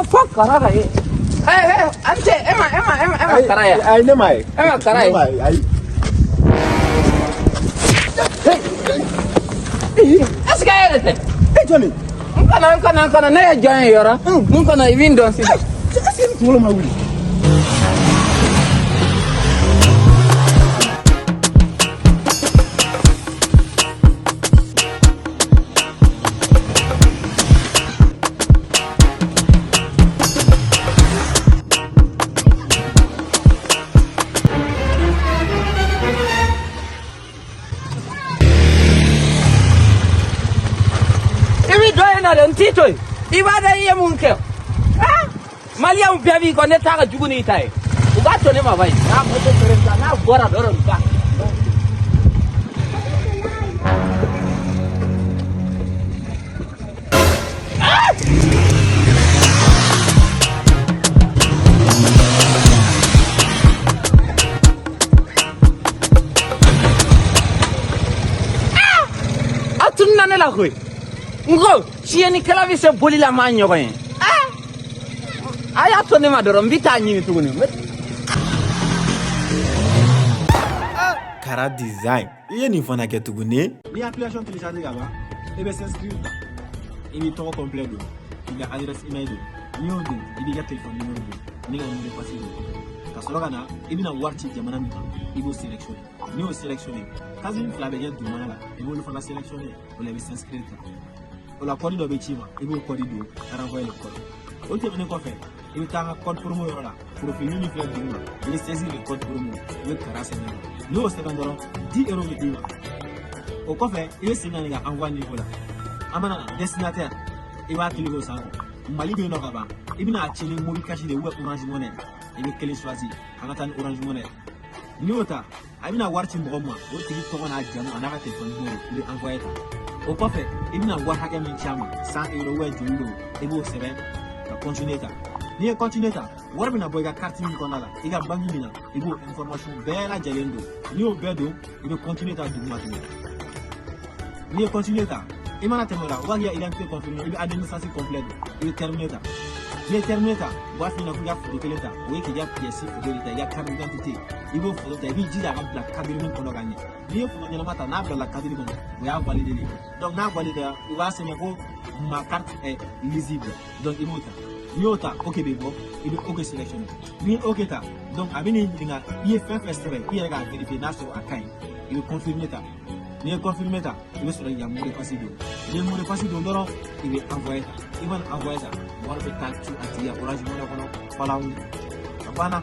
Fo kara ka ye. An cɛ e ma kara ye. Ayi, ne ma ye. E ma kara ye. Ne ma ye, ayi. Est-ce que e yɛrɛ tɛ? E jɔn? N kana ne ye jɔn ye yɔrɔ? N kana i bɛ n dɔn sisan. Est-ce que n kunkolo ma wuli? I bɛ dɔ ye na dɛ, n t'i to yen. I b'a dɔn i ye mun kɛ? Maliyɛnw bɛɛ b'i kɔ, ne ta ka jugu n'i ta ye. U b'a to ne ma bayi. N'a moto feere sisan, n'a bɔra dɔrɔn ba. A tununa ne la koyi. N ko tiɲɛnikɛla bɛ se boli la maa ɲɔgɔn ye. A y'a to ne ma dɔrɔn, n bɛ taa ɲini tuguni. Kara Design, i ye nin fana kɛ tuguni. N'i ye application télécharger ka ban, i bɛ s'inscrire ta, i b'i tɔgɔ complet don, i ka adresse email don, n'i y'o don, i b'i ka téléphone numéro don, n'i ka mot de passe don, ka sɔrɔ ka na, i bɛna wari ci jamana min kan, i b'o sélectionner. N'i y'o sélectionner, case fila bɛ kɛ dugumana la, i b'olu fana sélectionner, o la i bɛ s'inscrire ta. O la code dɔ bɛ ci ma, i b'o code don, ka renvoyer le code. O tɛmɛnen kɔfɛ, i bɛ taa an ka code promo yɔrɔ la, profil min filɛ duguma, i bɛ saisir le code promo, i bɛ kara sɛbɛn. N'i y'o sɛbɛn dɔrɔn, 10 euros bɛ d'i ma. O kɔfɛ, i bɛ segin ka na i ka envoi niveau la. An mana na destinataire, i b'a cliquer o sanfɛ. Mali bɛ yen nɔ ka ban, i bɛna a ci ni Mobile Cash de ou Orange Money, i bɛ kelen choisir, an ka taa ni Orange Money. N'i y'o ta, a bɛna wari ci mɔgɔ min ma, o tigi tɔgɔ n'a jamu a n'a ka téléphone numéro, i bɛ envoyer ta. O kɔfɛ, i bɛna wari hakɛ min ci a ma, 100 euros ou joli don, i b'o sɛbɛn ka continuer ta. N'i ye continuer ta, wari bɛna bɔ i ka carte min kɔnɔna la, i ka banque min na, i b'o information bɛɛ lajɛlen don. N'i y'o bɛɛ don, i bɛ continuer ta duguma tuguni. N'i ye continuer ta, i mana tɛmɛ o la, u b'a k'i ka identité confirmer, i bɛ administration complet don, i bɛ terminer ta. N'i ye terminer ta, u b'a f'i ɲɛna k'i ka photo kelen ta, o ye k'i ka pièce photo de ta, i ka carte d'identité, i b'o photo ta, i b'i jija a ka bila cadre min kɔnɔ ka ɲɛ. N'i ye photo ɲɛnama ta, n'a bilala cadre kɔnɔ, o y'a validé de ye. Donc n'a validé la, u b'a sɛbɛn ko ma carte est lisible. Donc i b'o ta. N'i y'o ta, OK bɛ bɔ, i bɛ OK sélectionner. N'i ye OK ta, donc a bɛ n'i ɲininka i ye fɛn fɛn sɛbɛn, i yɛrɛ k'a vérifier n'a sɔrɔ a ka ɲi, i bɛ confirmer ta. N'i ye confirmer ta, i bɛ sɔrɔ k'i ka mot de passe don. N'i ye mot de passe don dɔrɔn, i bɛ envoyer ta. I mana envoyer ta, wari bɛ taa ci a tigi ka Orange Money kɔnɔ, falawu, a banna.